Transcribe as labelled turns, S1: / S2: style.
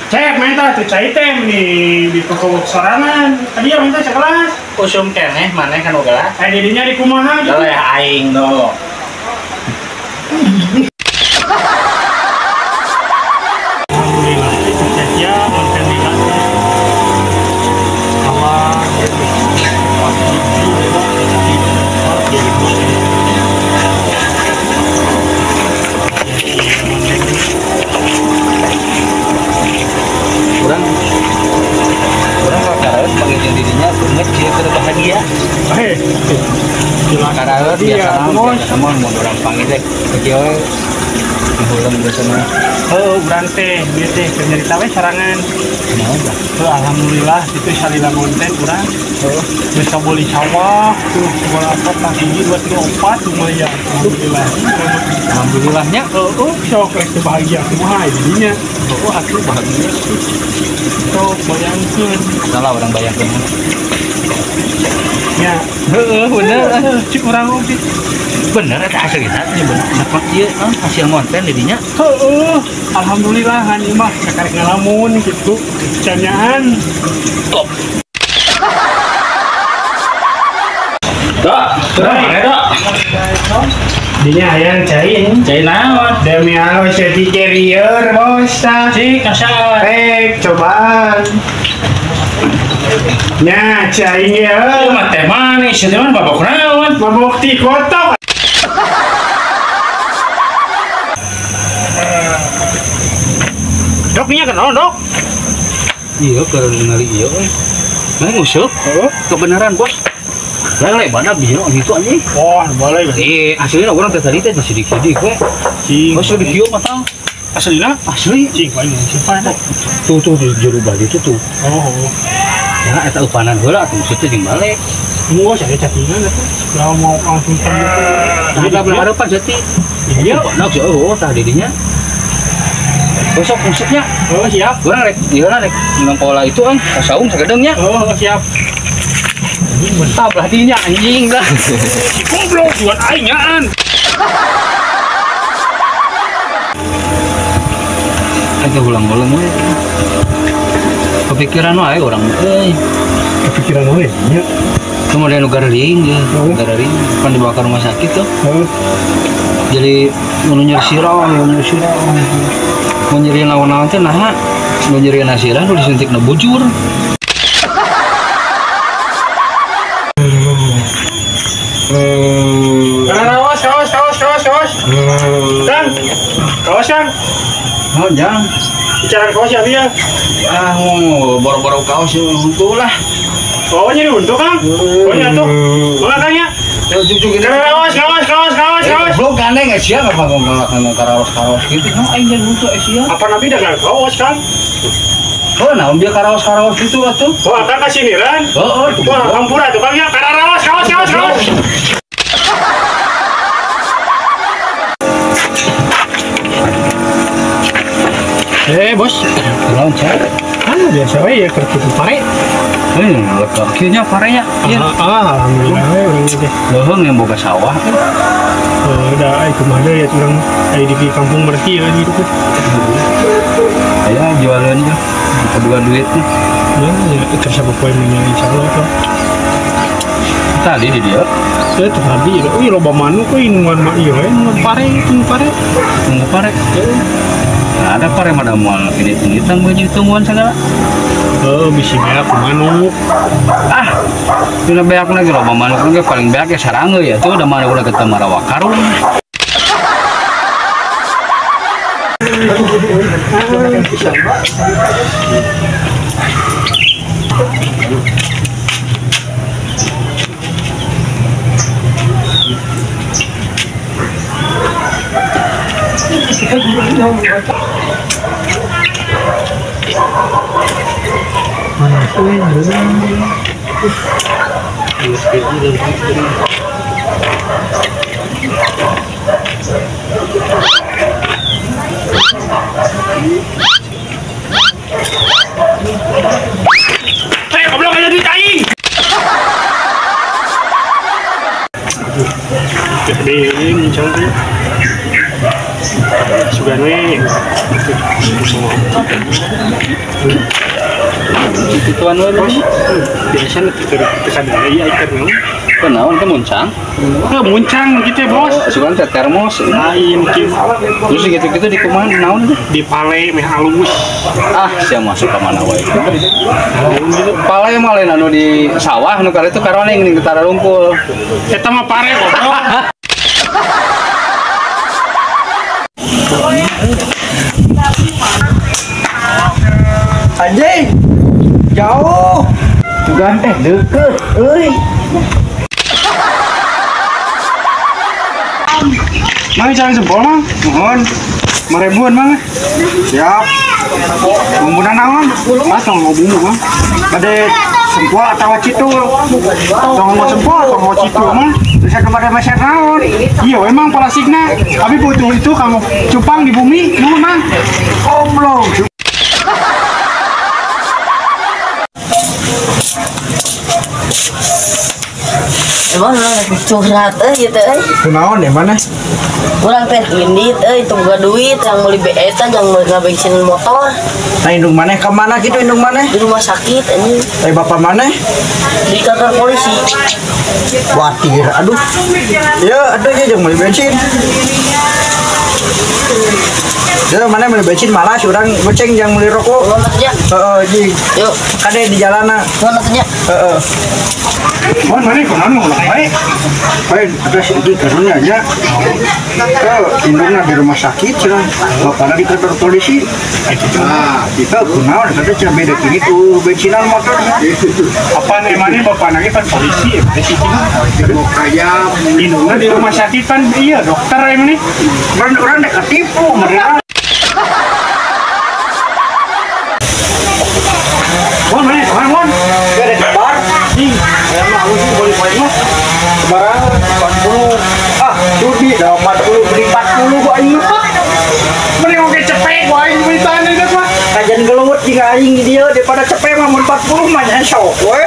S1: Cek minta tuh cai teh nih di pokok sorangan. Tadi ya minta sekelas.
S2: Usum keneh maneh kan gelas.
S1: Eh didinya di kumaha gitu.
S2: Leleh aing do.
S1: Alhamdulillah sukses ya konten di sama
S2: kurang kalau pengizin dirinya banget dia keur bahagia. Karaeut biasa mah mun urang panggil teh kieu we dihuleung biasana.
S1: Heuh urang teh ieu teh keur nyarita we sorangan.
S2: Kumaha tah?
S1: Heuh alhamdulillah kitu salila konten urang.
S2: Heuh
S1: geus kabeli sawah tuh sekolah apa hiji 2 3 4 lumayan. Alhamdulillah.
S2: Alhamdulillahnya
S1: heuh sok rek teu bahagia kumaha jadinya.
S2: Heuh atuh bahagia.
S1: Sok bayangkeun.
S2: Salah urang bayangkeun.
S1: Ya,
S2: heeh bener.
S1: Cik urang oge.
S2: Bener eta aslina nya bener. Dapat ieu hasil konten didinya.
S1: Heeh, alhamdulillah han ieu mah sakarek ngalamun kitu. Canyaan.
S2: Top. Dok, mana dok?
S1: Dinya hayang cai.
S2: Cai naon?
S1: Demi Allah jadi carrier bos tah.
S2: Cik kasar.
S1: Rek cobaan. Nya cai ge.
S2: Ieu mah teh manis, ieu mah babok naon?
S1: Mabok ti kotok. Dok nya kenal dok?
S2: Iya, keur ningali ieu euy. Mah nguseup?
S1: Heeh.
S2: Kebenaran bos. Lele mana bieu gitu anjing.
S1: Wah, boleh.
S2: Eh, aslina urang teh tadi teh sidik-sidik we.
S1: Cing.
S2: Oh, sidik kieu mah tah.
S1: Aslina?
S2: Asli.
S1: Cing, paling simpan.
S2: Tuh tuh di jero bali itu tuh.
S1: Oh.
S2: Ya eta upanan heula atuh maksudnya jeung balik.
S1: Mau saya catingan atuh. Kalau mau langsung kan gitu.
S2: Jadi lah harapan jati.
S1: Iya,
S2: nak oh tah didinya. Besok maksudnya.
S1: Oh, siap.
S2: Urang rek ieu lah rek menang pola itu ang saung sagedeung nya.
S1: Oh, siap.
S2: Mentah belah dinya anjing lah.
S1: Si goblok buat aing nyaan.
S2: Aja ulang-ulang we. Kepikiran wae urang euy.
S1: Kepikiran wae nya.
S2: Kemudian nu gareling ya, gareling kan dibawa ke rumah sakit tuh.
S1: Heeh.
S2: Jadi nu nyeri sirah, nu sirah. Mun nyeri naon-naon teh naha? Nu nyeri sirah nu disuntikna bujur.
S1: Kaos, kaos, kaos, kaos, kaos. Kang, kaos kang.
S2: Oh, jangan.
S1: Bicara kaos ya dia.
S2: Ah, mau boro-boro kaos untuk lah.
S1: Oh, nyeri untuk kang. Oh, nya tuh. Mana kang ya? Kaos, kaos, kaos, kaos, kaos.
S2: Belum gandeng Asia apa ngomong karaos-karaos gitu. Nah, aing jadi untuk Asia.
S1: Apa nabi dagang kaos kang?
S2: Oh, nah, dia karaos-karaos gitu atuh.
S1: Oh, akang kasiniran.
S2: Heeh,
S1: wah, hampura tuh kang ya. Karaos, kaos, kaos, kaos. Eh, bos.
S2: Naon, Cak?
S1: Ah, biasa we ya keur kitu pare.
S2: Leuk kieu nya parenya.
S1: Ah, alhamdulillah we urang teh.
S2: Leuheung yang boga sawah.
S1: Oh, udah ai kumaha deui ya urang ai di kampung bersih ya gitu teh.
S2: Aya jualan nya. Boga duit nih.
S1: Ya, ya terus apa poe nya insyaallah tuh.
S2: Tadi di dia.
S1: Teh tadi euy loba manuk euy nungguan mah ieu we nungguan pare, nunggu pare.
S2: Nunggu pare. Nah, ada pare mah moal ini-initan baju tungguan segala.
S1: Oh, bisi beak manuk.
S2: Ah, dina beak lagi loba manuk ge paling beak ya sarangeu ya tuh udah manuk udah ketemu rawa karung.
S1: Hei, goblok aja duit aing. Gede ini mincang teh. Sugan we.
S2: Tituan we bos.
S1: Biasana teu sadar ieu ikan naon.
S2: Kunaon teh muncang?
S1: Heuh muncang kitu bos.
S2: Sugan teh termos.
S1: Lain kieu.
S2: Terus gitu-gitu di kumaha naon teh?
S1: Di pale meh alus.
S2: Ah, sia masuk ka mana wae. Pale mah lain anu di sawah nu kali itu karoning ning ketara rungkul.
S1: Eta mah pare goblok.
S3: Anjing. Jauh. Sugan teh deket euy.
S1: Mang jangan jempol mang.
S3: Mohon.
S1: 5.000-an mang.
S3: Siap. Bumbuna naon?
S1: Ah, tong mau bumbu mang.
S3: Bade sempol atawa citul.
S1: Tong mau sempol, tong mau citul mang.
S3: Bisa kepada meser naon?
S1: Iya, emang plastikna. Abi butuh itu kamu cupang di bumi, nuhun mang.
S3: Goblok.
S4: Emang orang curhat euy ieu teh euy.
S3: Kunaon ya mana?
S4: Urang teh indit euy teu boga duit yang meuli eta jang meuli bensin motor.
S3: Nah indung maneh ka mana kitu indung maneh?
S4: Di rumah sakit anjing.
S3: Teh bapak maneh?
S4: Di kantor polisi.
S3: Watir aduh. Ya aduh ya jang meuli bensin. Ya maneh meuli bensin malas urang goceng jang meuli rokok. Heeh jeung.
S4: Yuk,
S3: kade di jalanna.
S4: Nuhun atuh nya.
S3: Heeh.
S1: Mon mana kunaon ngomong bae?
S3: Bae atas itu karunya nya. Ke indungna di rumah sakit cenah. Bapana di kantor polisi. Nah, kita kunaon kata cenah beda kitu bensinan motor.
S1: Apa emangnya bapana ge pan polisi ya? Polisi
S3: kaya
S1: indungna di rumah sakit pan iya dokter emang nih.
S3: Urang dek ketipu mereka.
S1: Mon mana? Mon.
S3: Ada bar.
S1: Ih, emang aku sih boleh poin mah.
S3: Sebarang 40. Ah, sudi dah 40 beli 40 kok aing.
S1: Mending oke cepet gua aing beli tanah itu mah.
S3: Kajian gelut jeung aing di dieu daripada cepet mah mun 40 mah nya sok we.